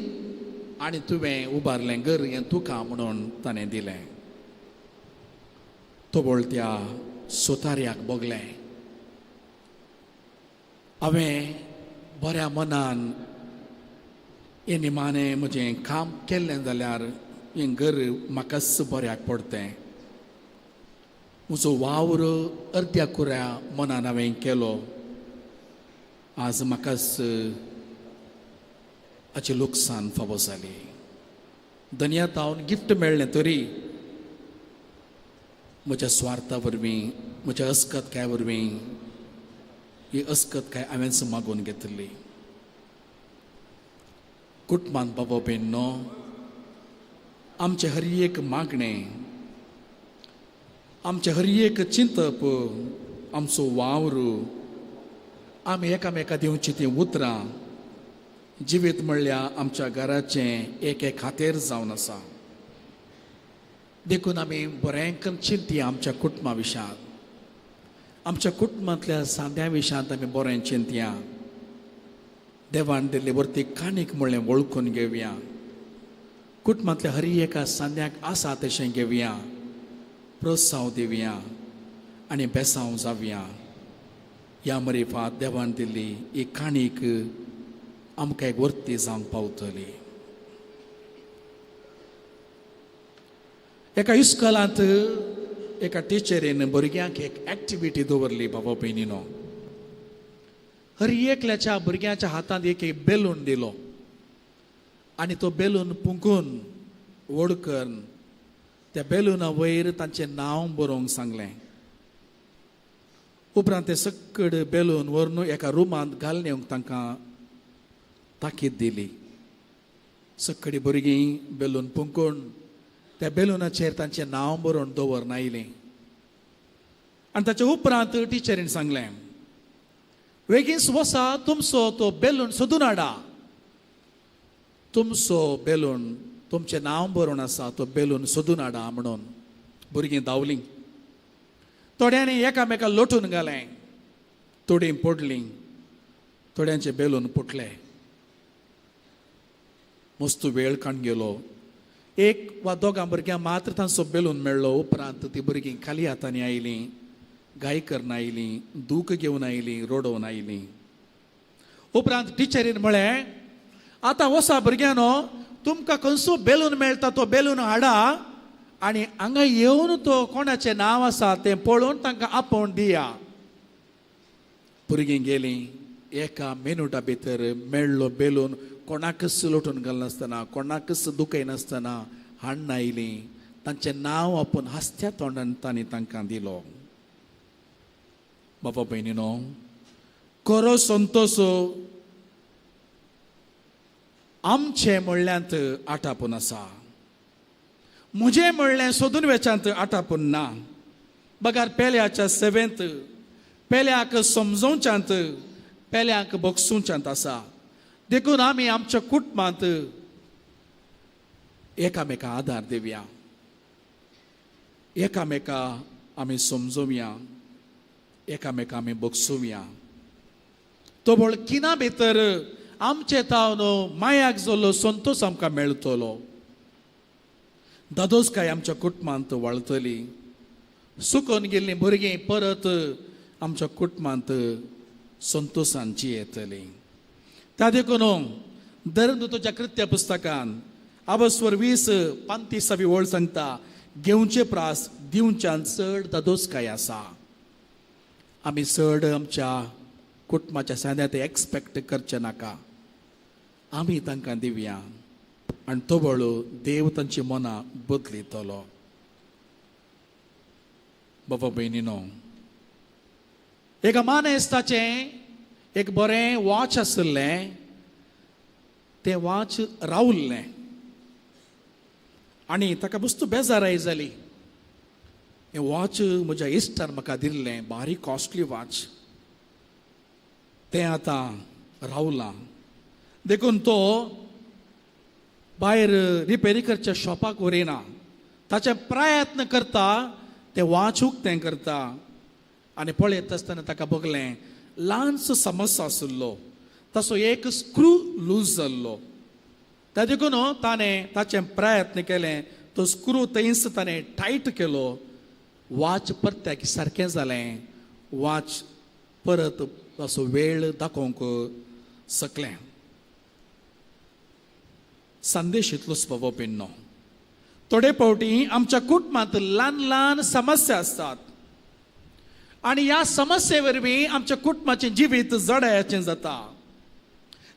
आनी तुवें उबारलें घर हें तुका म्हणून ताणें दिलें. तोबळ त्या सोतार्याक भोगलें, हांवें बऱ्या मनान हें निमाणें म्हजें काम केल्लें जाल्यार हें घर म्हाकाच बऱ्याक पडतें. म्हजो वावर अर्द्या कुऱ्या मनान हांवें केलो, आज म्हाकाच हाचें लुकसाण फावो जाली. दनया हांव गिफ्ट मेळ्ळें तरी म्हज्या स्वार्था वरवीं, म्हज्या अस्कतकाय वरवीं ही अस्कतकाय हांवेंच मागून घेतली. कुटुंबान बाबा भयणीनो, आमचें हर एक मागणें, आमचें हर एक चिंतप, आमचो वावर, आमी एकामेका दिवची तीं उतरां जिवीत म्हणल्यार आमच्या घराचें एक एक खातेर जावन आसा. देखून आमी बरें करून चिंतया आमच्या कुटुंबा विशयांत, आमच्या कुटुंबांतल्या सांद्या विशयांत आमी बरें चिंतया. देवान दिल्ली वरती काणीक म्हणलें वळखून घेवया, कुटुंबांतल्या हर एका सांद्याक आसा तशें घेवया, प्रोत्साहन दिवया आनी बेसांव जावया. ह्या मरिफात देवान दिल्ली ही काणीक आमकां एक वर्ती जावंक पावतली. एका इस्कॉलांत एका टिचरीन भुरग्यांक एक एक्टिविटी दवरली. बाबा भयणीनो, हर एकल्याच्या भुरग्यांच्या हातांत एक एक बेलून दिलो आनी तो बेलून पुंकून व्हड करून त्या बेलुना वयर तांचें नांव बरोवंक सांगलें. उपरांत ते सक्कड बेलून व्हरून एका रुमांत घालून येवंक तांकां ताकीद दिली. सक्कडी भुरगीं बेलून पुंकून त्या बेलुनाचेर तांचें नांव बरोवन दवरून आयलीं. आनी ताच्या उपरांत टिचरीन सांगलें, वेगींच वसा, तुमचो तो बेलून सोदून हाडा, तुमचो बेलून तुमचें नांव बरोवन आसा तो बेलून सोदून हाडा म्हणून. भुरगीं धांवलीं, थोड्यांनी एकामेका लोटून घालें, थोडीं पडलीं, थोड्यांचे बेलून फुटले. मस्त वेळ काडून गेलो. एक वा दोगां भुरग्यांक मात्र तांचो बेलून मेळ्ळो. उपरांत ती भुरगीं खाली हातांनी आयलीं, गाय करून आयलीं, दूख घेवन आयलीं, रडोवन आयलीं. उपरांत टिचरीन म्हळें, आतां वसा भुरग्यांनो, तुमकां खंयचो बेलून मेळटा तो बेलून हाडा आनी हांगा येवन तो कोणाचें नांव आसा तें पळोवन तांकां आपोवन दिया. भुरगीं गेलीं. एका मिनुटा भितर मेळ्ळो बेलून कोणाकच लोटून घालनासतना, कोणाकच दुखयनासतना हाडून आयलीं. तांचें नांव आपूण हांसत्या तोंडान तांणी तांकां दिलो. बाबा भयणीनो, खरो संतोश आमचें म्हणल्यांत आटापून आसा, म्हजें म्हणलें सोदून वेच्यांत आटापून ना. बगार पेल्याच्या सेवेंत, पेल्याक समजोवच्यांत, पेल्याक बगसुवच्यांत आसा. देखून आमी आमच्या कुटुंबांत एकामेका आदार दिवया, एकामेका आमी समजोवया, एकामेका आमी बगसुवया. तोबळ किना भितर आमचे तावन मायाक जाल्लो संतोश आमकां मेळटलो. दादोसकाय आमच्या कुटुंबांत वाळतली. सुकोन गेल्लीं भुरगीं परत आमच्या कुटुंबांत संतोशान जियेतलीं. त्या देखून धर्मदूताच्या कृत्य पुस्तकान आबस्वर 20:35 वळ सांगता, घेवचे प्रास दिवच्यान चड दादोसकाय आसा. आमी चड आमच्या कुटुंबाच्या सांद्यांत एक्सपेक्ट करचें नाका, आमी तांकां दिवया आनी तोबळ देव तांची मनां बदलितलो. बाबा भयणीनो, एका मानेस्ताचें एक बरें वॉच आशिल्लें, तें वॉच रावल्लें आनी ताका वस्तू बेजाराय जाली. हें वॉच म्हज्या इश्टान म्हाका दिल्लें, बारीक कॉस्टली वॉच, तें आतां रावलां. देखून तो भायर रिपेरी करच्या शॉपाक व्हरिना, ताचे प्रयत्न करता, तें वॉच उक्तें करता आनी पळयत आसतना ताका बगलें ल्हानसो समस्या आशिल्लो, ताचो एक स्क्रू लूज जाल्लो. त्या देखून ताणें ताचें प्रयत्न केलें, तो स्क्रू थंयच ताणें टायट केलो, वॉच परत्याक सारकें जालें, वॉच परत ताचो वेळ दाखोवंक शकलें. संदेश इतलोच बाबा पिन्नो, थोडे फावटी आमच्या कुटुंबांत ल्हान ल्हान समस्या आसतात आनी ह्या समस्ये वरवीं आमच्या कुटुंबाचें जिवीत जडायाचें जाता.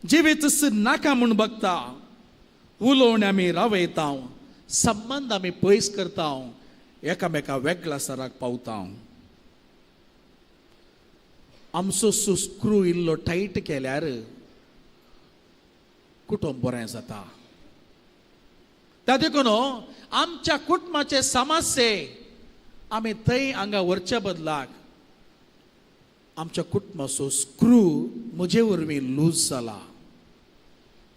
जिवीत नाका म्हूण बगता, उलोवणें आमी रावयता, संबंद आमी पयस करता, एकामेका वेगळ्या सराक पावता. आमचो स्क्रू इल्लो टायट केल्यार कुटुंब बरें जाता. त्या देखून आमच्या कुटुंबाचे समस्ये आमी थंय हांगा व्हरच्या बदलाक आमच्या कुटुंबाचो स्क्रू म्हजे वरवीं लूज जाला,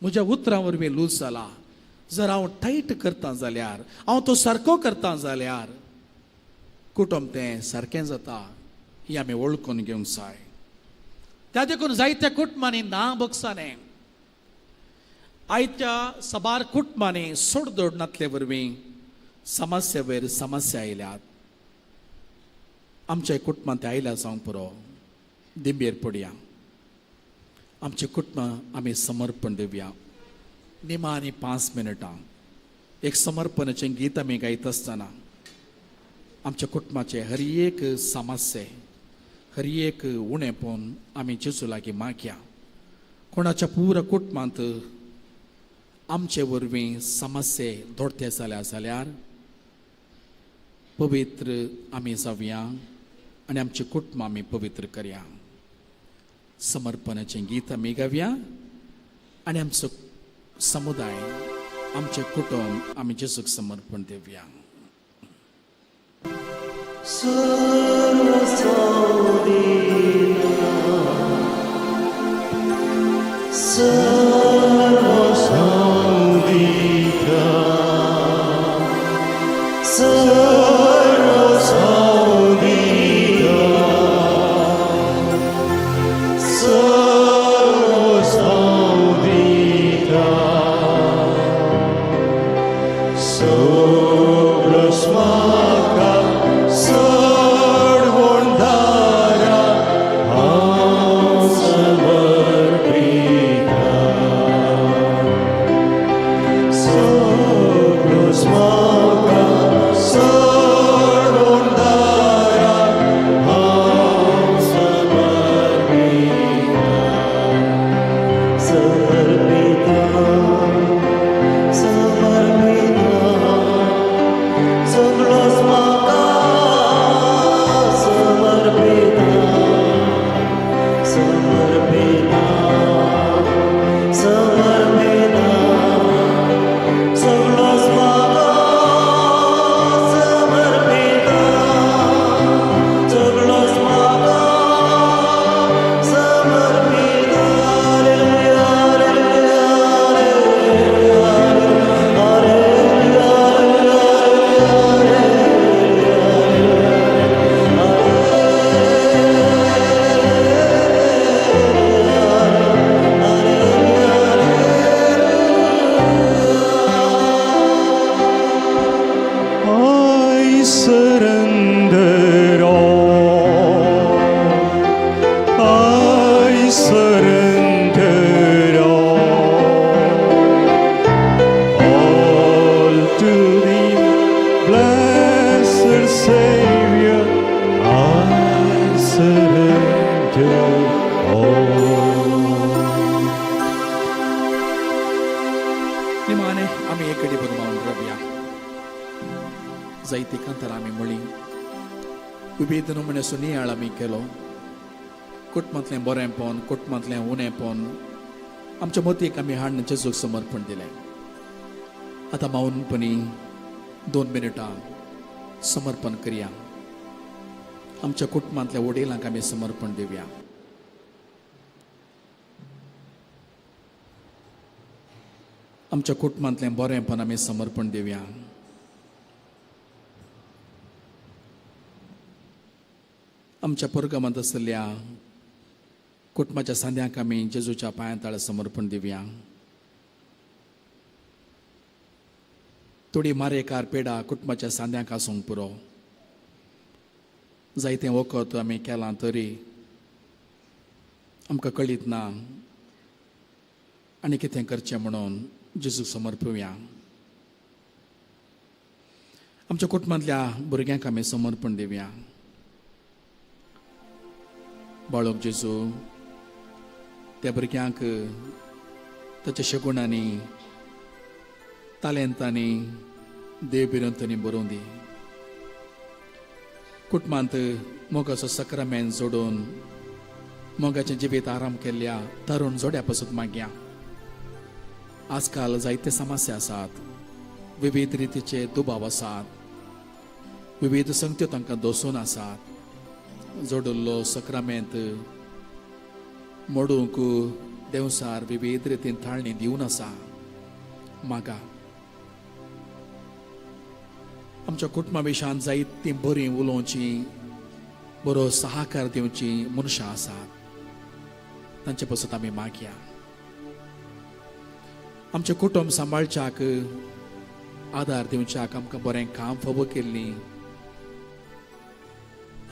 म्हज्या उतरां वरवीं लूज जाला. जर हांव टायट करता जाल्यार, हांव तो सारको करता जाल्यार कुटुंब तें सारकें जाता, ही आमी वळखून घेवंक जाय. त्या देखून जायत्या कुटुंबांनी ना बगसाने आयत्या साबार कुटुंबांनी सोडदोड नातले वरवीं समस्या वयर समस्या आयल्यात. आमच्या कुटुंबांत आयल्या जावंक पुरो. दिंबेर पडया. आमच्या कुटुंबां आमी समर्पण दिवया. निमाणी 5 मिनटां एक समर्पणाचें गीत आमी गायत आसतना आमच्या कुटुंबाचे हर एक समस्ये, हर एक उणेपण आमी जेजू लागीं मागया. कोणाच्या पुरा कुटुंबांत आमचे वरवीं समस्ये दोडते जाल्या जाल्यार पवित्र आमी जावया आनी आमचें कुटुंब आमी पवित्र करया. समर्पणाचें गीत आमी गावया आनी आमचो समुदाय, आमचें कुटुंब आमी जेजूक समर्पण दिवया. I surrender all. I surrender all. All to Thee, blessed Savior. I surrender all. निमाणे आमी एकडे बरोबर रावया. जायते कांतार आमी म्हणली, विविध नमुन्याचो नियाळ आमी केलो. कुटुंबांतलें बरेंपण, कुटुंबांतलें उणेंपण आमच्या मतीक आमी हाडून जेजूक समर्पण दिलें. आतां मौनपणी 2 मिनटां समर्पण करया. आमच्या कुटुंबांतल्या वडिलांक आमी समर्पण दिवया. आमच्या कुटुंबांतलें बरेंपण आमी समर्पण दिवया. आमच्या पुर्गमांत आशिल्ल्या कुटुंबाच्या सांद्यांक आमी जेजूच्या पांयां ताळा समर्पण दिवया. थोडी मारेकार पेडा कुटुंबाच्या सांद्यांक आसूंक पुरो. जायतें वखद आमी केलां तरी आमकां कळीत ना आनी कितें करचें म्हणून जेजूक समर्पुया. आमच्या कुटुंबांतल्या भुरग्यांक आमी समर्पण दिवया. बाळक जेजू त्या भुरग्यांक ताच्या शगुणांनी, तालेंतांनी, देव भिरंतांनी बरोवन दी. कुटुंबांत मोगाचो सक्रामेंत जोडून मोगाचें जिवीत आराम केल्ल्या तरुण जोड्या पासून मागया. आजकाल जायते समस्या आसात, विविध रितीचे दुबाव आसात, विविध संगत्यो तांकां दसून आसात. जोडिल्लो सक्रामेंत मोडूंक देंवसार विविध रितीन थाळणी दिवन आसा. मागा आमच्या कुटुंबा विशान जायतीं बरीं उलोवची, बरो सहाकार दिवची मनशां आसात, तांचे पासत आमी मागया. आमचें कुटुंब सांबाळच्याक, आदार दिवच्याक आमकां बरें काम फावो केल्लीं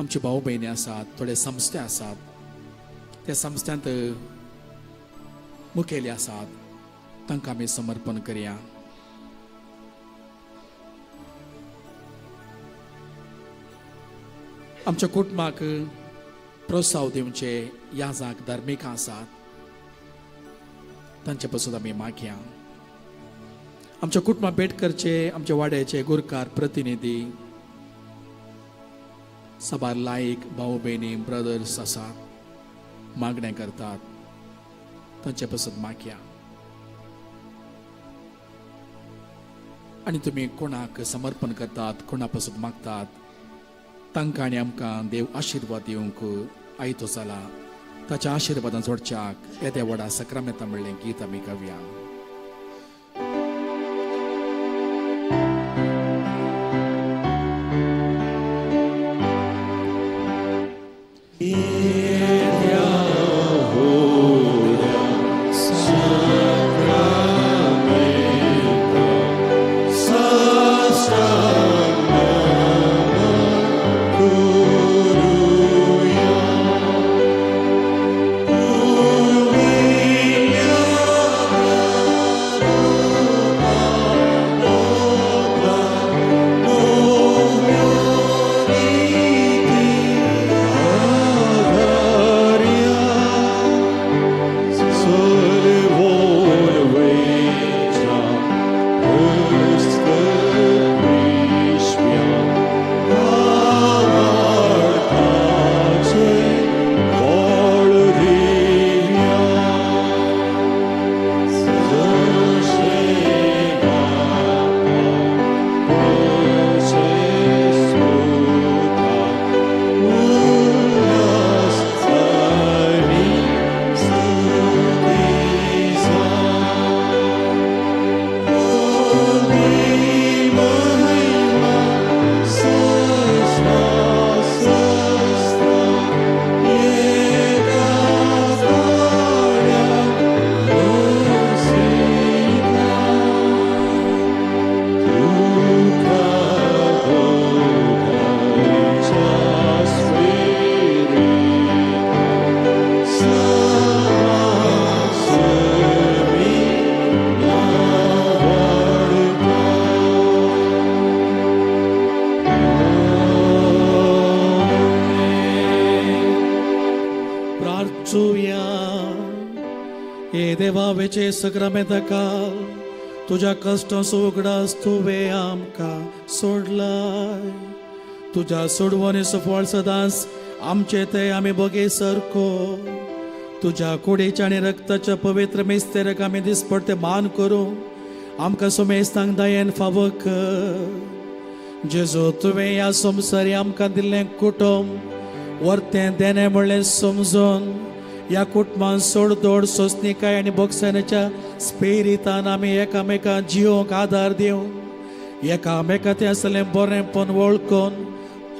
आमचे भाव भयणी आसात, थोडे संस्थे आसात. त्या संस्थ्यांत मुखेली आसात तांकां आमी समर्पण करया. आमच्या कुटुंबाक प्रोत्साव दिवचे याजाक धार्मीक आसात तांचे पसून आमी मागया. आमच्या कुटुंबाक भेट करचे आमच्या वाड्याचे गुरकार प्रतिनिधी साबार लायक भाव भयणी ब्रदर्स आसात मागणें करतात तांचे पसून मागया. आनी तुमी कोणाक समर्पण करतात कोणा पसून मागतात तांकां आनी आमकां देव आशिर्वाद दिवंक आयतो जाला. ताच्या आशिर्वादान जोडच्याक येद्या व्हडा सक्रामेता म्हणलें गीत आमी गावया. देवावेचे सक्रामेंताकाल तुज्या कश्टांचो उगडास तुवें आमकां सोडलाय. तुज्या सोडवणेचो फळ सदांच आमचे ते आमी बगे सरको. तुज्या कुडीच्या आनी रक्ताच्या पवित्र मिस्तेराक आमी दिसपडते मान करूं आमकां सुमेस्तांक दयेन फावो कर. जेजू तुवें ह्या संवसारी आमकां दिल्लें कुटुंब वर्तें देणें म्हणलें समजून ह्या कुटुंबान सोडदोड सोंसणीकाय आनी बोगसाण्याच्या स्पिरितान आमी एकामेकां जियोंक आदार दिवंक एकामेका तें आसलें बरेंपण वळखून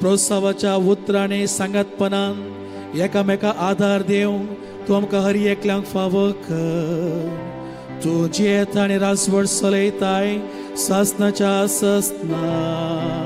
प्रोत्सावाच्या उतरांनी सांगातपणान एकामेका आदार दिवंक तूं आमकां हर एकल्यांक फावो कर. तूं जियेता आनी रासवड चलयताय सासनाच्या सासना.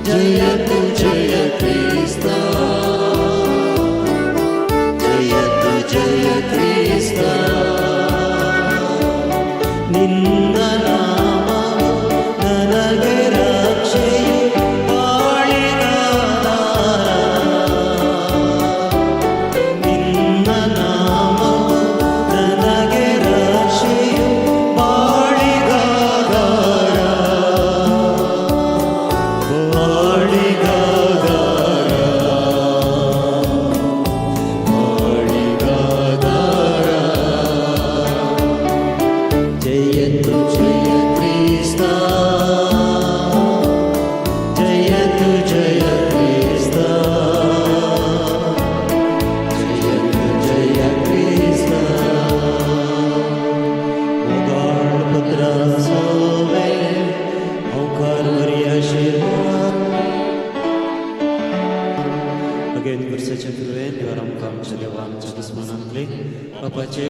जयतु जय क्रिस्ता, ಜಯತು ಜಯ ಕ್ರಿಸ್ತ. ನಿನ್ನ ನಾಮವು ನನಗೆ ರಕ್ಷೆಯು ಬಾಳಿಗಾಧಾರ. ನಿನ್ನ ನಾಮವು ನನಗೆ ರಕ್ಷೆಯು ಬಾಳಿಗಾಧಾರ, ಬಾಳಿಗಾಧಾರ, ಬಾಳಿಗಾಧಾರ. ಜಯತು ಜಯ ಕ್ರಿಸ್ತ, ಜಯತು ಜಯ ಕ್ರಿಸ್ತ, ಜಯತು ಜಯ ಕ್ರಿಸ್ತ. मोगाळ पदरा सोवे औकार आशीर्वाद. अगेन वर्साच्या कृपेन देवार आमकां आमच्या देवा आमच्या दुस्मानांतले बापाचे